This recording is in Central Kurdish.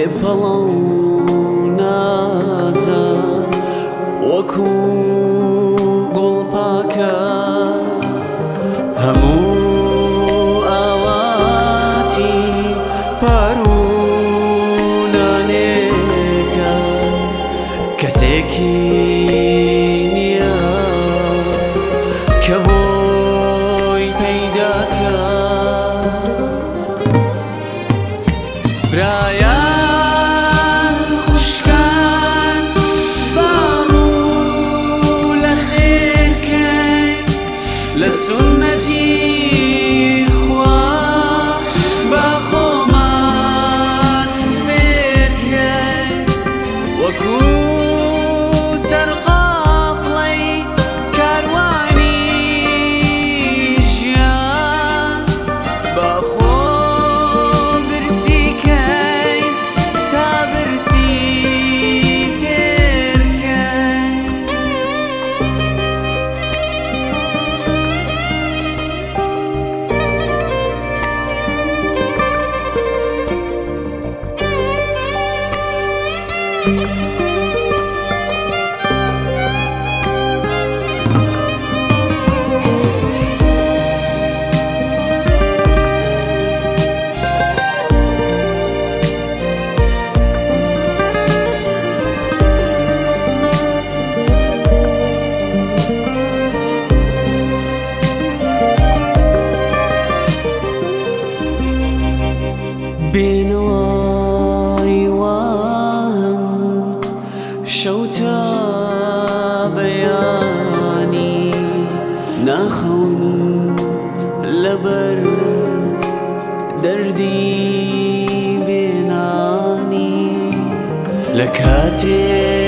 بێ پەڵە و نازە وەکو گوڵ پاکە هەموو ئاواتی پارونانێکە کەسێکی نییە کە بۆی پەیداکە. برایان خوشکان با ڕوو لە خێر کەین لە سوننەتی خوا با خۆمان فێر کەین وەکو سەرقافڵەی کاروانی ژیان با خۆ برسی کەین تا برسی تێر کەین. بێنەوای واهەن شەو تا بەیانی ناخەون لەبەر دەردی بێنانی لە کاتێ.